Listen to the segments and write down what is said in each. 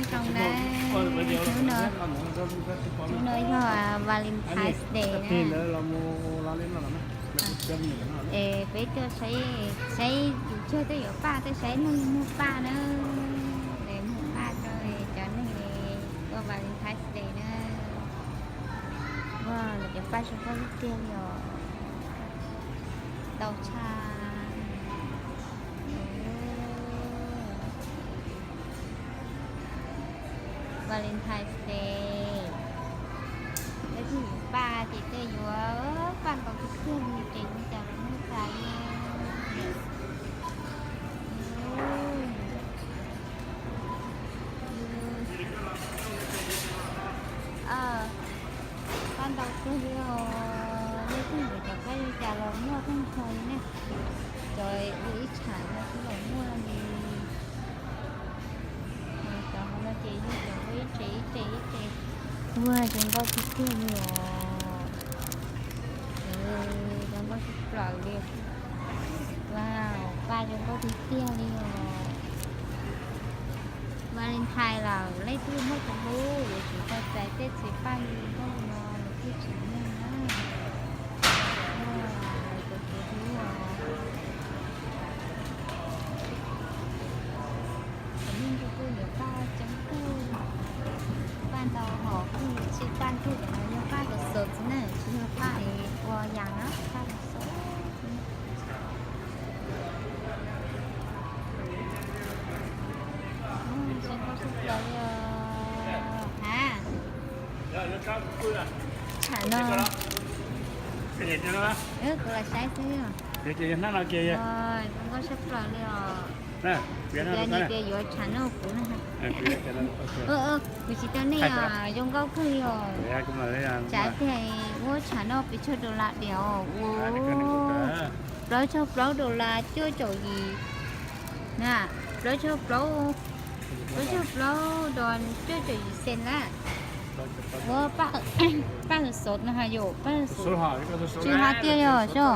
Hnub no, hnub no yog Valentine's Day na. Es peb tuaj saib, saib tus tseg tuaj yuav paj, tuaj saib neeg muag paj na. Es muag paj rau cov neeg tuaj Valentine's Day na. Ua, lawv cov paj zoo nkauj tiag tiag li os. Ntau tshaj. Valentine's Day, leej twg yuav paj ces tuaj yuav paj ntau tiag tiag li, tseem li cas los muaj tas li. Paj ntau tiag li os, leej twg yuav cov paj li cas los muaj kawg nkaus li na. Cov ua ib tsham no kuj los muaj li. Cov hauv no ces yog cov ua ib tsev ib tsev ib tsev. Ua zoo nkauj tiag tiag li os. Zoo nkauj tshaj plaws li. Wow, paj zoo nkauj tiag tiag li os. Valentine lawm leej twg muaj tus hlub yuav tsum tau txais tej txiv paj zoo nkauj no los thiaj tsim nyog na. Cov tus hlub os. Cov neeg ntshe kuj yuav paj coob kawg, paj ntau hom kawg, tsis paj kawg, cov no yog paj kos xos xwb na, tsis yog paj ua yas na, paj kos xos. Zoo nkauj tshaj plaws li os. Ha, tsham no, kuv los saib xwb. Zoo nkauj tshaj plaws li os. Tias nyias tias yuav tsham no kuv na. Kuv tsis tau nej os, zoo nkauj kawg li os. Tsav tiag, ua tsham no pes tsawg dollar diam os? Ua, plaub caug plaub dollar cuaj caum yim na, plaub caug plaub, plaub caug plaub dollar cuaj caum yim cent na. Ua paj hwm xov no ha yom, paj hwm xov. Tsis hais tiag yog so.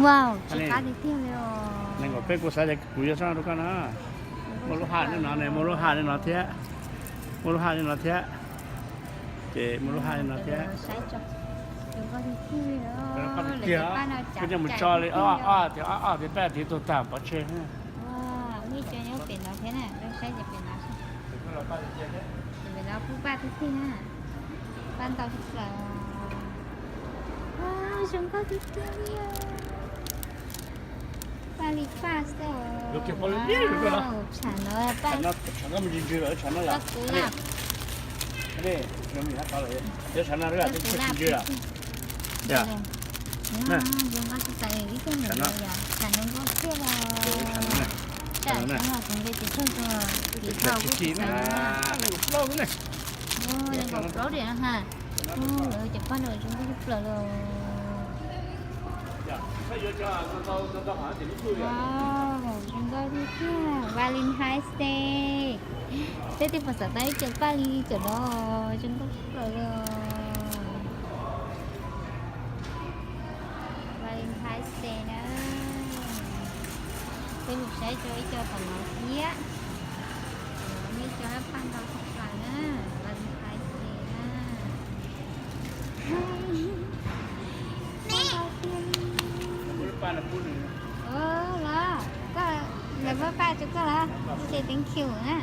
Wow, tsis qab tiag tiag li os. Nees nkaum peb kuv xav tias kuv yuav tso rau koj na. Muaj lub haj li no ne, muaj lub haj li no thiab. Muaj lub haj li no thiab. Ces muaj lub haj li no thiab. Saib tso. Zoo nkauj tiag tiag. Koj coj mus tso li ob ob tiag, ob ob tiag peb tiag tug tag pov tseg. Ua, muaj ib co nyob pem no thiab na, saib ces pem no. Ces pem no kuj paj tiag tiag na. Paj ntau tshaj plaws. Ua, zoo nkauj tiag tiag li os. Paj li paj xwb os. Tsham no, paj, paj kuv laj. Paj kuv laj. Zoo nkauj tshaj plaws ib tug ntawm yom, tsham no nkauj tiag os. Tsam no kuv nqe tis tshooj rau tis thauj kuj tsis txais na. Ua, zoo nkauj plaub diam no ha. Ua, lawv cov paj no zoo nkauj tshaj plaws li. Wow, zoo nkauj tiag tiag, Valentine's Day. Peb twb pom xav tau ib co paj li cov no, zoo nkauj tshaj plaws li. Valentine's Day na. Peb mus saib rau ib co tom no thiab. Tom no muaj ib co paj ntau tshaj plaws na. Valentine's Day na. Paj ntau tiag li. Los, koj, lawv muab paj rau koj los? Say thank you na.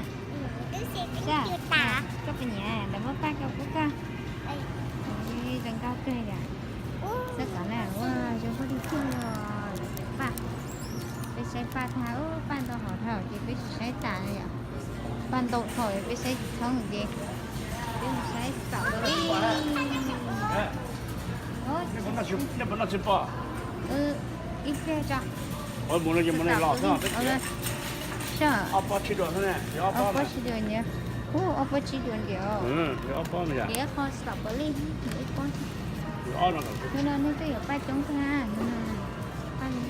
Koj puas nyiam lawv muab paj rau koj? Zoo nkauj kawg yom. Xav kom na, ua zoo nkauj tiag tiag li os. Paj, peb saib paj tag, paj ntau hom dhau ces peb tsis saib tas li yom. Paj ntau dhau peb saib tsis thoob ces peb mus saib strawberry. Ib pliag tso. Ob pob tsib duas, ob pob tsib duas ntiag. Ub, ob pob tsib duas ntiag. Ntiag qho strawberry, ntiag ib pob. Hnub no neeg twb yuav paj coob kawg na. Paj li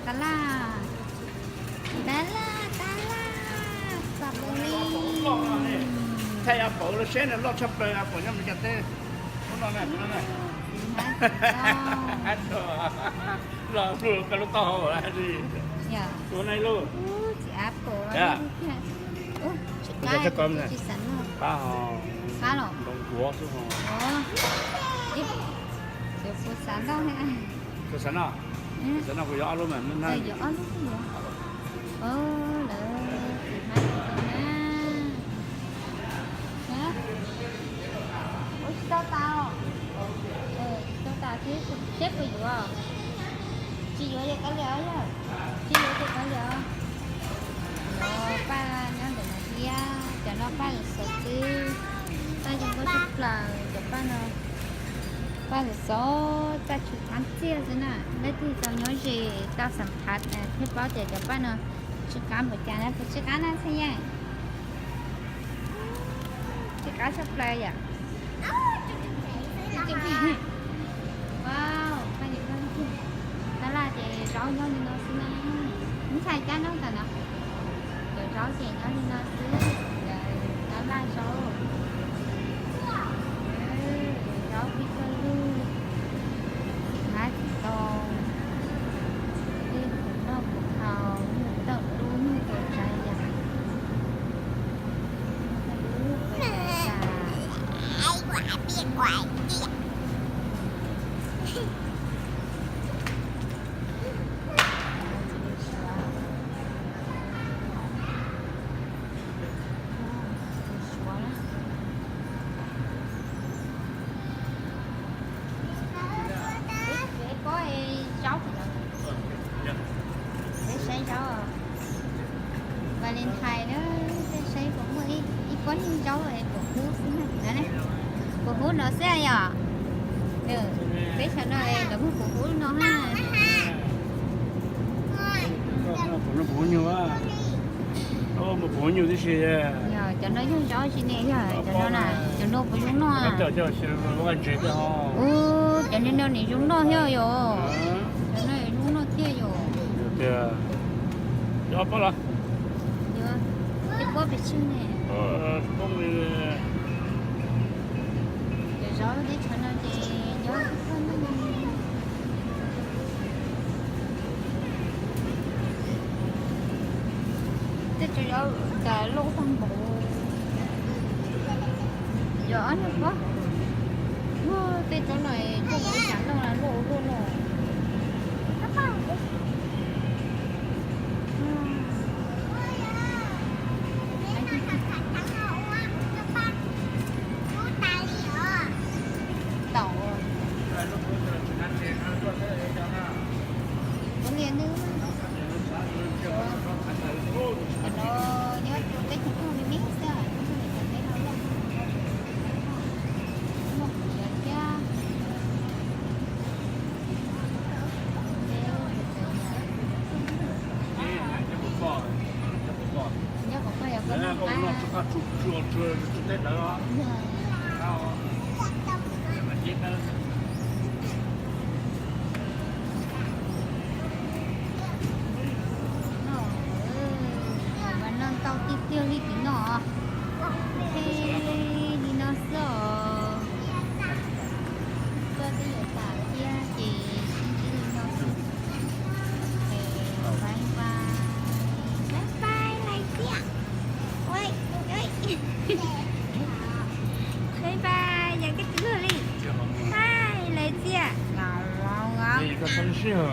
tab laj, tab laj, tab laj, strawberry. Thaij a paum lub seb nws loj tshaj plaws a paum nyob Meskas teb. Los koj lub taub hau li. Txiv Apple. Tsis qab, tsis xav noj. Qab los? Kuv xav noj. Kuv xav noj, kuv yuav ob lub mas. Yuav ob lub xwb yuav. Lawv txiv hmab txiv na. Ua tsis tau tas os. Tsis tau tas thiab, seb puas yuav. Tsis yuav ces kav liam os yog. Tsis yuav ces kav liam os. Paj nyob ntawm no thiab, cov no paj lwm xov xwb. Paj zoo nkauj tshaj plaws cov paj no. Paj lwm xov txaj tsw qab txiaj xwb na, leej twg tau nyob ze tau xam phav thiaj paub tias cov paj no tsw qab npaum cas na, puas tsw qab na Txhaj Yeej? Tsw qab tshaj plaws yom. Wow, paj lwm xov, tab laj ces zaub nyob li no xwb na. Ntxhais cab noj tas na. Cov zaub ces nyob li no xwb, cov tab laj zaub, zaub pib koj lug, txiv hmab txiv ntoo, tej khuv noj khuv haus, nyuag tawm dub nyuag tau tsav yam. Peb pob zaub, peb saib zaub Valentine na, peb saib puas muaj ib pob niag zaub es puas hub xwb na. Puas hub no xwb yom? Peb saib no es lawv muag puas hub no na. Puas hub nyuj, puas hub nyuj tib si. Yog cov no yog zaub tsis ne, yog cov no na, cov no puas zoo noj? Ua ntses, ua ntses. Ub, cov no no nws zoo noj thiab yom. Cov no zoo noj thiab yom. Tiag. Ob pob los? Yuav, ib pob pes tsawg ne? Cov zaub teb chaws no ces nyob ib pob no. Tej cov zaub tas loj tag npaum. Yog ob niag pob. Tej tsob no coj mus ua cas noj, luaj ua luaj noj. Tau. Ua liaj nws, cov no nyob rau teb chaws Nplog me me xwb, teb no loj, muaj kuv txiv thiab. Nyob kom koj yog koj noj qab. Noj, mas noj ntau tiag tiag li tim no. Ok, li no xwb os. Koj twb yuav tas thiab ces sib ntsib li no xwb. Ok, bye bye. Bye bye, lais txiaj. Ui, ui. Bye bye, yog koj tsis luag li. Bye, lais txiaj.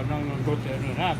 Los los os.